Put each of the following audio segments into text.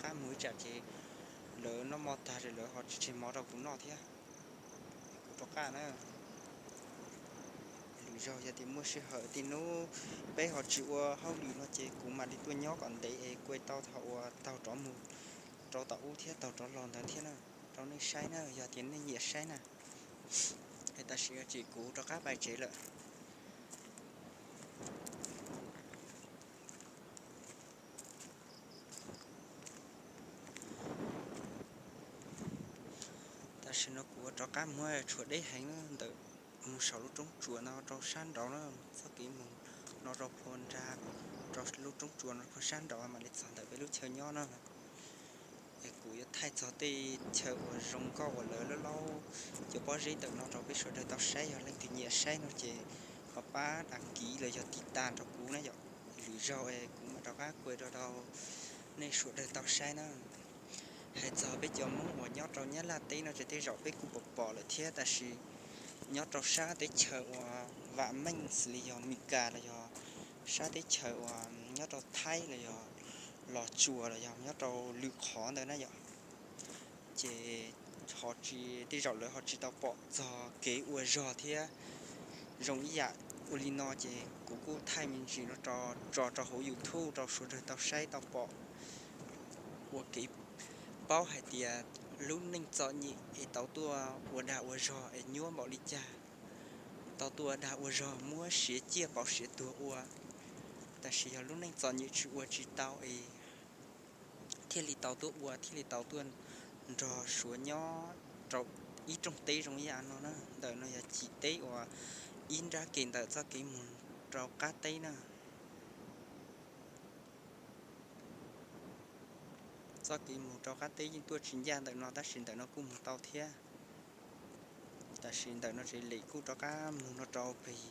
qab mus ib tsam ces lawv noj mov tag ces lawv ho tsis tseg mov rau kuv noj thiab. Kuv rov qab na. Lwm zaug yog tias muaj sij hawm tej hnub peb ho tsis ua hauj lwm no ces kuv mam li tuaj nyob kom ntev es kuj tau thaum uas taug rov mus rau tom ub thiab taug rov los ntawd thiab na, rau nej saib na, yog tias nej nyiam saib na. Es tam sim no ces kuv rov qab pais tsev lawm. Tam sim no kuv rov qab mus tshuav deb heev na, ntawm mus saum lub roob tsuas no rau sab nraud na, txoj kev mus no rau phua nra, rau lub roob tsuas no phua sab nraud mam li txog ntawm peb lub chaw nyob na. Es kuv yuav thaij txog tej chaw uas zoo nkauj uas lawv laub laub cov pob zeb ntawm no rau peb sawv daws tau saib, yog leej twg nyiam saib no ces ho pab đăng ký los yog tiv tas rau kuv na yom. Lwm zaug es kuv mam rov qab kuj rau rau nej sawv daws tau saib na. Hais txog peb cov Hmoob uas nyob rau Nyab Laj teb no ces tej zaum peb kuj pom pom lawm thiab, tab sis nyob rau sab teb chaws uas vam meej xws li yog Meskas los yog sab teb chaws uas nyob rau Thaib los yog Los Tsuas los yog nyob rau lwm qhov ntawd na yom, ces ho tsis, tej zaum lawv ho tsis tau pom txog kev ua zog thiab zoo ib yam ua li no, ces kuv kuj thaij me ntsis no tso rau hauv YouTube rau sawv daws tau saib tau pom ua kev paub hais tias lub neej txom nyem es tau tuaj ua dag ua zog es nyuaj npaum li cas, tau tuaj ua dag ua zog muab siav ciaj pauv siav tuag ua. Tab sis yog lub neej txom nyem tsis ua tsis tau es thiaj li tau tuaj ua, thiaj li tau tuaj nrog Suav nyob rau ib rooj teb zoo ib yam no na. Ntawm no yog cim teb uas ib nrab ke ntawm txoj kev mus rau qab teb na. Txoj kev mus rau qab teb yeej tuaj tsis ncaj ntawm no, tab sis ntawm no kuj mus tau thiab. Tab sis ntawm no ces lem kuj rov qab mus no rau pem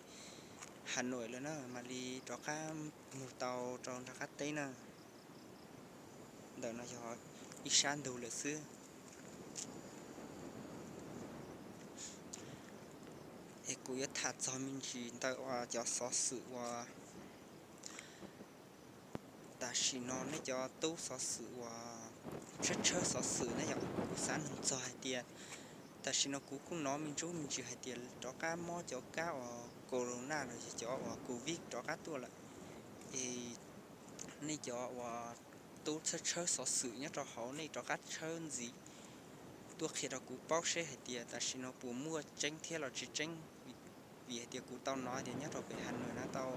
Hà Nội lawm na, mam li rov qab mus tau rau nram qab teb na. Ntawm no yog ib sab ntug lawm xwb. Es kuv yuav tham txog me ntsis ntawm uas cov xov xwm uas tam sim no nej cov tub xov xwm uas tshawb tshawb xov xwm na yom, kuv xav nug txog hais tias tam sim no kuv kuj hnov me ntsis me ntsis hais tias rov qab mob cov kab uas corona los yog cov uas covid rov qab tuaj lawm. Es nej cov uas tub tshawb tshawb xov xwm nyob rau hauv nej rov qab tshawb ntxiv tuaj qhia rau kuv paub seb hais tias tam sim no puas muaj tseeb thiab los tsis tseeb. Vim hais tias kuv tau hnov tias nyob rau pem Hà Nội na tau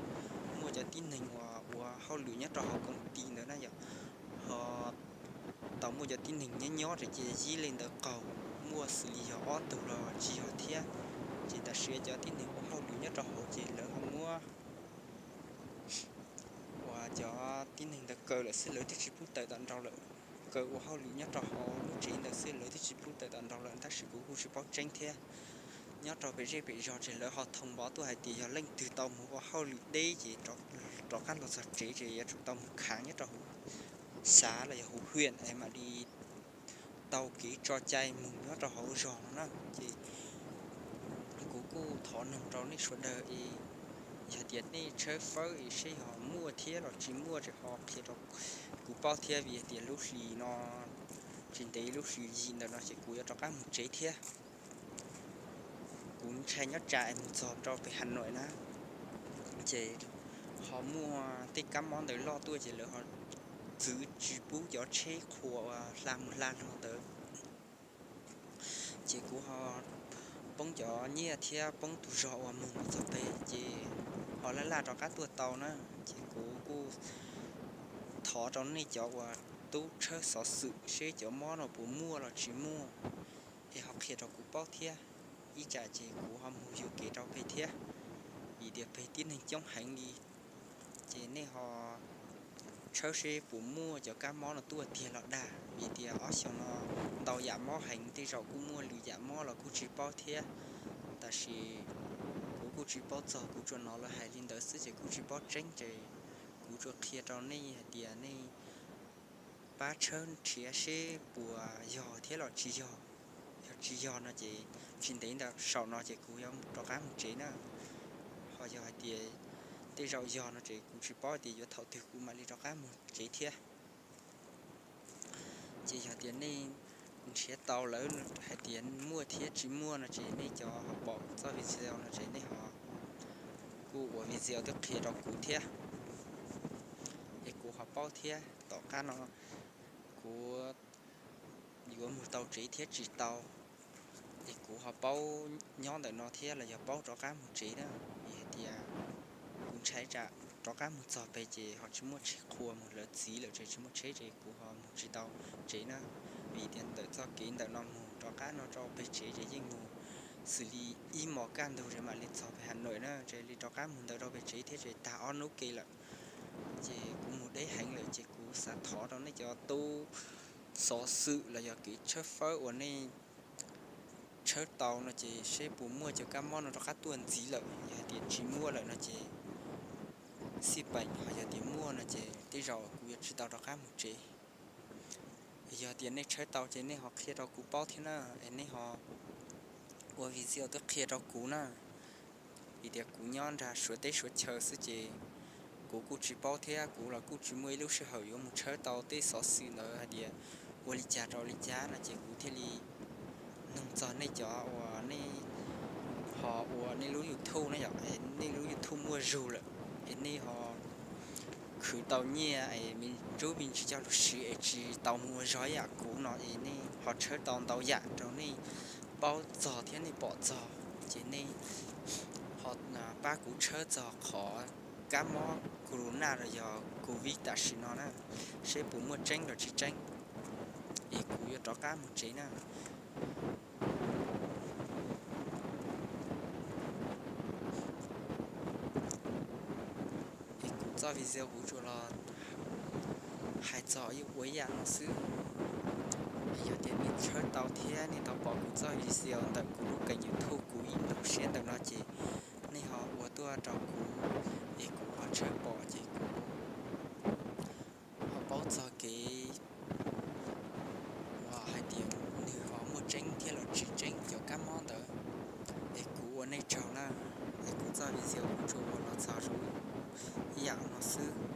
muaj cov tib neeg uas ua hauj lwm nyob rau hauv koom tij ntawd na yom, ho tau muaj cov tib neeg nyob nyob rau ces yib leej ntawd qaug, muaj xws li yog ob tug los tsis yog thiab. Ces tam sim cov tib neeg ua hauj lwm nyob rau hauv ces lawv ho muab uas cov tib neeg ntawd kaw lawm xwb, lawv twb tsis pub tawm tom nraud lawm. Kaw ua hauj lwm nyob rau hauv lub tsev ntawd xwb, lawv twb tsis pub tawm tom nraud lawm, tab sis kuv kuj tsis paub tseeb thiab. Nyob rau pem zej pem zos ces lawv ho thoo npov tuaj hais tias yog leej twg tau mus ua hauj lwm deb ces rov qab los txog tsev ces yuav tsum tau mus khav nyob rau hauv xav los yog hauv huyện es mam li tau kev tso cai mus nyob rau hauv zos no na. Ces kuv kuj thov noog rau nej sawv daws es yog tias nej tshawb fawb es seb yog muaj thiab los tsis muaj ces ho qhia rau kuv paub thiab, vim tias lub hlis no tsis ntev lub hlis yim ntawm no ces kuv yuav rov qab mus tsev thiab. Kuv ntshai nyob tsam es mus txog rau pem Hà Nội na, ces ho muaj tej kab mob ntawd loj tuaj ces lawv ho txwv tsis pub cov tsheb qhua uas hla mus hla los ntawd. Ces kuv ho poob cov nyiaj thiab poob tus zog uas mus mus txog pem ces ho laj laj rov qab tuaj tau na. Ces kuv kuj thov rau nej cov uas tub tshawb xov xwm seb cov mob no puas muaj los tsis muaj es ho qhia rau kuv paub thiab. Ib tsam ces kuv ho mus yuam kev rau pem thiab, vim tias pem tib neeg coob heev li. Ces nej ho tshawb seb puas muaj cov kab mob no tuaj tiag los dag, vim tias ob xyoos no ntau yam mob heev, tej zaum kuj muaj lwm yam mob los kuj tsis paub thiab. Tab sis kuv kuj tsis paub txog, kuv tsuas hnov lawv hais li ntawd xwb ces kuj tsis paub tseeb ces kuv tsuas qhia rau nej hais tias nej pab tshawb nrhiav seb puas yog thiab los tsis yog. Yog tsis yog no ces tsis ntev ntawm saum no ces kuv yuav rov qab mus tsev na. Ho yog hais tias tej zaum yog no ces kuv tsis paub tias yuav thaum twg kuv mam li rov qab mus tsev thiab. Ces yog tias nej nrhiav tau lawm hais tias muaj thiab tsis muaj no ces nej cov ho pom kuv txoj video no ces nej ho kuj ua video twb qhia rau kuv thiab, es kuv ho paub thiab. Tom qab no kuv yuav mus tau tsev thiab tsis tau, es kuv ho paub nyob ntawm no thiab los yog paub rov qab mus tsev na. Vim hais tias kuv ntshai tsam rov qab mus txog pem ces ho tsis muaj tsheb qhua mus lawv txiv lawm ces tsis muaj tsheb ces kuv ho mus tsis tau tsev na. Vim tias ntawm txoj kev ntawm no mus rov qab no rau pem tsev ces yeej mus xws li ib hmos kaj ntug ces mam li txog pem Hà Nội na, ces li rov qab mus ntawd rau pem tsev thiab ces tag ob hnub ke lawm. Ces kuv mus deb heev lawm ces kuv xav thov rau nej cov tub xov xwm los yog kev tshawb fawb uas nej tshawb tau no ces seb puas muaj cov kab mob no rov qab tuaj ntxiv lawm. Yog hais tias tsis muaj lawm no ces xij peem, ho yog tias muaj no ces tej zaum kuv yuav tsis tau rov qab mus tsev. Yog tias nej tshawb tau ces nej ho qhia rau kuv paub thiab na, es nej ho ua video twb qhia rau kuv na. Vim tias kuv nyob nram Suav teb Suav chaw xwb ces kuv kuj tsis paub thiab kuv los kuj tsis muaj ib lub sij hawm yuav mus tshawb tau tej xov xwm ntawd hais tias ua li cas rau li cas no ces kuv thiaj li nug txog nej cov uas nej ho ua nej lub YouTube na yom, es nej lub YouTube muaj zug lawm, es nej ho khwv tau nyiaj es me ntsuj me ntsis coj lug siv es tsis tau mus ua zog ib yam kuv no es nej ho tshawb tau ntau yam rau nej paub txog thiab nej pom txog, ces nej ho pab kuv tshawb txog qhov kab mob corona los yog covid tam sim no na, seb puas muaj tseeb los tsis tseeb, es kuv yuav rov qab mus tsev na. Es kuv txoj video kuv tsuas los hais txog ua ib yam no xwb. Yog tias nej tshawb tau thiab nej tau pom kuv txoj video ntawm kuv lub kênh YouTube kuv ib nplooj siab ntawm no ces nej ho ua tuaj rau kuv, es kuv ho tshawb pom ces kuv ho paub txog kev uas hais tias nws ho muaj tseeb thiab los tsis tseeb cov kab mob ntawd. Es kuv ua nej tsaug na, es kuv txoj video kuv tsuas ua los txog ib yam no xwb.